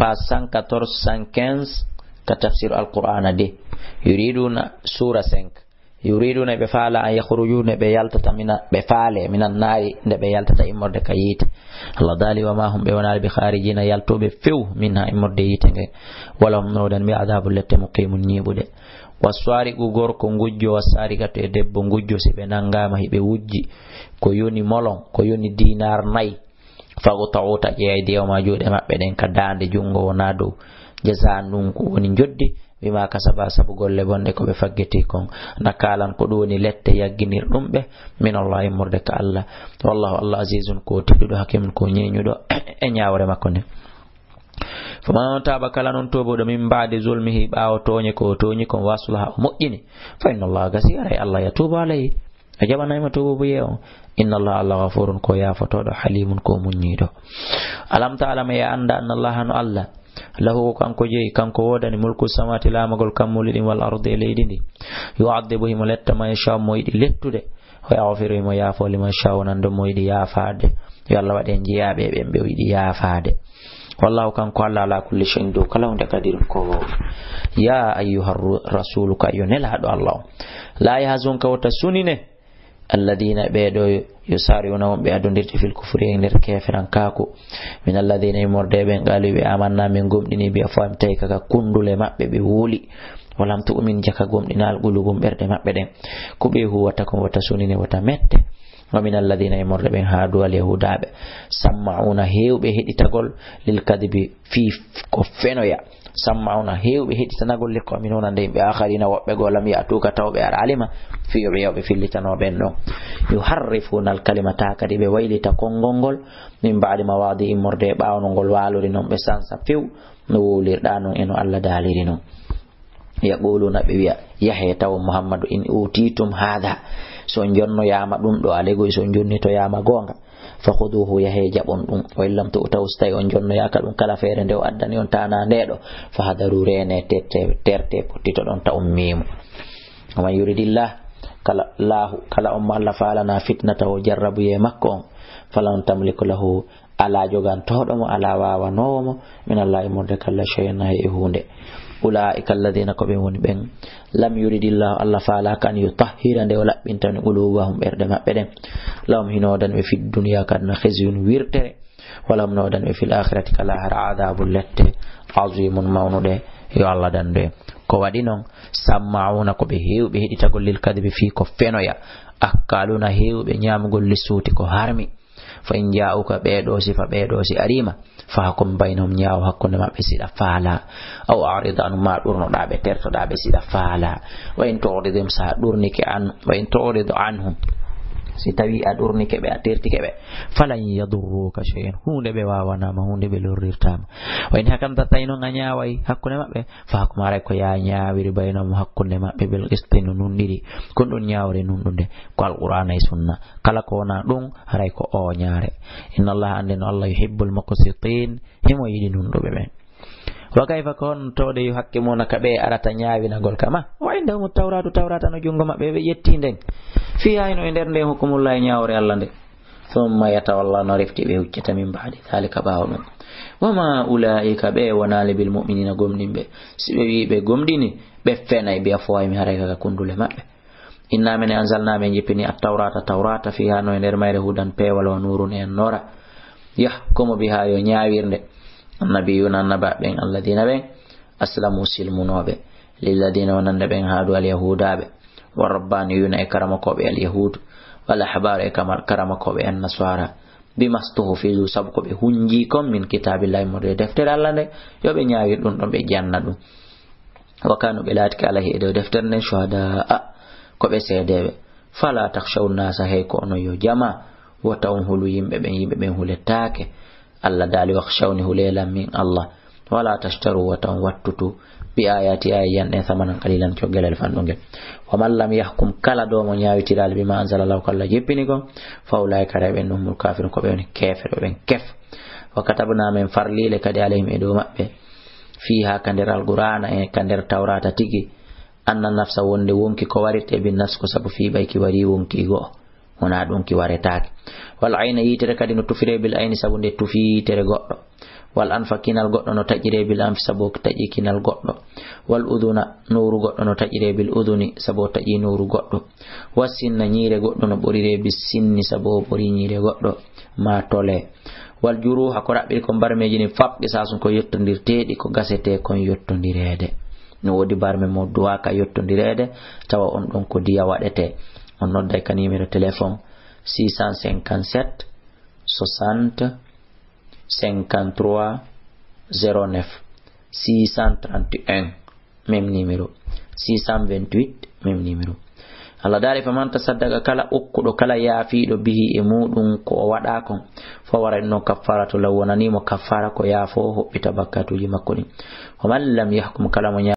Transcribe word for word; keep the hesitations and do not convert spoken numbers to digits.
page cent quatorze, cent quinze, ka tafsir Alqur'ana de. Yuriduna, sura cinq. Yuriduna, ɓe faala, an yakhruju, ne ɓe yaltata, mina, ɓe faale, minan naari, nde ɓe yaltata immorde ka yiite. Allah daali, wa ma hum, ɓe wonaali, bi kharijina, yaltuɓe few, minha, immorde yiite nge. Wa lahum, no woodani ɓe, adabun, lette, muqimun, ñiiɓuɗe. Wa sariqu, gorko ngujjo, wa sariqatu, e debbo ngujjo, si ɓe nangama, hiɓe wujji, ko yoni molon, ko yoni dinar nayi, faqta'u, taƴe, aydiyahuma, juuɗe maɓɓe ɗen, ka daande junngo wona dow. Jazaan, ɗum ko woni njoddi, bima kasaba, sabu golle bonɗe ko ɓe faggiti kon. Nakaalan, ko ɗum woni lette yagginirɗum ɓe, min Allah, immorde ka Allah. Wallahu, Allah, azizun, ko tedduɗo, hakimun, ko ñeeñuɗo e ñaawre makko nden. Faman taaba, kala non tuubuɗo, min ba'di zulmihi, ɓaawo tooñe ko o tooñi kon, wa aslaha, o moƴƴini, fa inna Allah, gasi, haray Allah, yatuubu alayhi, o jaɓanay mo tuubuubuyee on. Inna Allah, Allah, ghafurun, ko yaafotooɗo, halimun, ko muññiiɗo. Alam ta'lam, a anndaa, anna Allah, no Allah, lahu, ko kanko jeyi, kanko woodani, mulku samawati, laamagol kammuuli ɗin, wal ardi, e leydi ndi. Yu'adhibu, himo letta, man yasha, mo yiɗi lettude, wa yaghfiru, himo yaafoo, liman yasha, wonande mo yiɗi yaafaade. Yo Allah waɗ en jeyaaɓe e ɓen ɓe o yiɗi yaafaade. Wallahu, kanko Allah, ala kulli shay'in, dow kala hunde, qadirun, ko woowi. Ya ayyuhar ru-, rasulu, ka yo nelaaɗo Allah on. La yahzunka, wota sunine, alladhina, ɓee ɗo, yusari'una, wonɓe adondirde, fil kufri, e nder keferankaaku, min alladhina, immorde ɓen, qalu, ɓe amanna, min gomɗini, bi afwahim, tawi ka kundule maɓɓe ɓe wuli, walam tu'min, jaka gomɗinaali, qulubuhum, ɓerɗe maɓɓe ɗen. Ko ɓe huwata kon, wota sunine, wota mette. Wa min alladhina, immorde ɓen, hadu, al yahudaɓe, samma'una, heewɓe heɗitagol, lil kadhibi, fii ko fenoya. Samma'una, heewɓe heɗitanagol, li qawmin, wonande yimɓe, akharina, woɓɓe goo, lam ya'tuka, taw ɓe araali ma, fii yo ɓe, yo ɓe fillitano ɓen ɗon. Yuharrifuna al kalima, ta kadi ɓe waylita konngol ngol, min ba'di mawadi, immorde e ɓaawo no ngol waalori non, ɓe sansa few no wowlirɗa non e no Allah daaliri non. Yaquluna, ɓe wi'a, yahe taw Muhammadu, in utitum hadha, so on jonnoyaama ɗum ɗo, alego, so on jonnitoyaama goonga, fa khuduhu, yahe jaɓon ɗum. Wa in lam tu'tahu, so tawi on jonnoyaaka ɗum, kala feere nde o addani on, tana nde ɗo, fa hadaru, reene, terte, terte, pottitoɗon, ta on miimo. Wa man yuridillah, kala Laahu, kala on mo Allah faalana fitnatahu, jarrabuyee makko on, falan tamliku lahu, alaa jogantooɗo mo, alaa waawanoowo mo, min Allah, immorde ka Allah, shay'an, hay e huunde. Ulaa'ika alladhina, ko ɓen woni ɓen, lam yuridillahu, Allah faalaaka, an yutahhira, nde o laɓɓinta, qulubahum, ɓerɗe maɓɓe ɗen. Lahum, hino woodani ɓe, fid dunya, ka aduna, khizyun, wirtere, walahum, no woodani ɓe, fil akhirati, ka laahara, adhabun, lette, azimun, mawnuɗe, yo Allah dandu en. Ko waɗi non, samma'una, ko ɓe heewɓe heɗitagol, lil kadhibi, fii ko fenoya, akkaluna, heewɓe ñaamugol, lis suhti, ko harmi. Fa in ja'uka, ɓee ɗoo sifa, ɓee ɗoo si arii ma, fahkum baynahum, ñaaw hakkunde maɓɓe siɗa faalaa. Aw a'rid anhum, maa ɗurnoɗaa ɓe, tertoɗaa ɓe siɗa faalaa. Wa in tu'ridhum, sa ɗurnike an, wa in tu'rid anhum, si tawii a ɗurnike ɓe, a tertike ɓe, falan yadurruka shay'an, huunde ɓe waawanaa ma, huunde ɓe lorrirtaa ma. Wa in hakamta, tawi non a ñaaway hakkunde maɓɓe, fahkum, haray ko yo a ñaawir, baynahum, hakkunde maɓɓe, bil qisti, no nunɗiri. Kon ɗon ñaawre nunɗunde, ko Alqur'aana e Sunna. Kala ko wonaa ɗum, haray ko ooñaare. Inna Allaha, anndee no Allah, yuhibbul muqsitin, himo yiɗi nunɗuɓe ɓen. Wa kayfa, ko honto de, yuhakkimunaka, ɓe arata ñaawinagol kama, wa indahum tawratu, tawrata no junngo maɓɓe, ɓe ƴetti nden, fiha, hino e nder nden, hukumullahi, ñaawre Allah nde. Thumma yatawalla, no refti ɓe huccata, min ba'di dhalika, ɓaawo ɗum. Wa ma ulaika, ɓe wonaali, bil mu'minina, gomɗinɓe. Si ɓe wi'i ɓe gomɗini, ɓe fenay, bi afwahihim, haray ka kundule maɓɓe. Inna, minen, anzalna, min jippini, at-tawrata, tawrata, fiha, no e nder mayre, hudan, peewal, wa nurun, e annoora. Yahkumu biha, yo ñaawirde, annabiyuna, annabaaɓe ɓen, alladina, ɓen, aslamu, silmunooɓe, lilladina, wonande ɓen, haadu, alyahuudaaɓe, wa rabbaniyuna, e karamokooɓe alyahuudu, wal ahbaaru, e kamal-, karamokooɓe annasaara, bima stuhfizu, sabu ko ɓe hunjii kon, min kitaabillahi, mo e deftere Allah nde, yo ɓe ñaawir ɗum ɗon, ɓe janna ɗum. Wa kanu, ɓe laatike, alayhi, e dow deftere nden, shuhadaa, ko ɓe seedeeɓe. Fala takhshaw nasa, hey ko onon yo jama, wota on hulu yimɓe ɓen, yimɓe ɓen huletaake. Allah daali, wakhshawni, hulee lan min Allah. Wala tashtaru, wota on wattutu, bi ayati, aaya an ɗen, thamanan qalilan, coggal fanɗungel. Wa man lam yahkum, kala ɗo mo ñaawitiraali, bima anzalallahu, ko Allah jippini kon, fa ulaika, ɓen ɗum, humul kafirun, ko ɓe woni keefeero, ɓen kef. Wa katabna, min farliile kadi, alayhim, e dow maɓɓe, fiha, ka nder Alqur'aana e ka nder Tawraata tigi, anna nafsa, wonde wonki ko warirte bin nafs, ko sabu fii ɓay ki warii wonki go'o, wonaa ɗum ki waretaake. Wal ayna, yiitere kadi no tufiree bil ayni, sabu nde tufii yiitere goɗɗo. Wal anfa, kinal goɗɗo no taƴiree bil anfi, sabu taƴi kinal goɗɗo. Wal uduna, nowru goɗɗo no taƴiree bil uduni, sabu taƴi nowru goɗɗo. Wa sinna, ñiire goɗɗo no ɓoriree bis sinni, sabu ɓori ñiire goɗɗo. Ma tole. Wal juruha, ko raɓɓiri ko barmeeji ni, fab qisasun, ko yottondirteeɗi, ko gasetee kon yottondireede. No woodi barme mo duwaaka yottondireede, tawa on ɗon ko diya waɗetee. On nodday ka numéro téléphone six cent cinquante-sept soixante cinquante-trois zéro neuf, six cent trente et un, même numéro, six cent vingt-huit, même numéro. Allah daali, "Faman tasaddaqa, kala okkuɗo, kala yaafiiɗo, bihi, e muɗum ko o waɗa kon, fa wara, ɗum ɗon kaffaratu lahu, wonani mo kaffara, ko yaafo, hoɓɓita bakkatuuji makko ɗin. Wa man lam yahkum, kala mo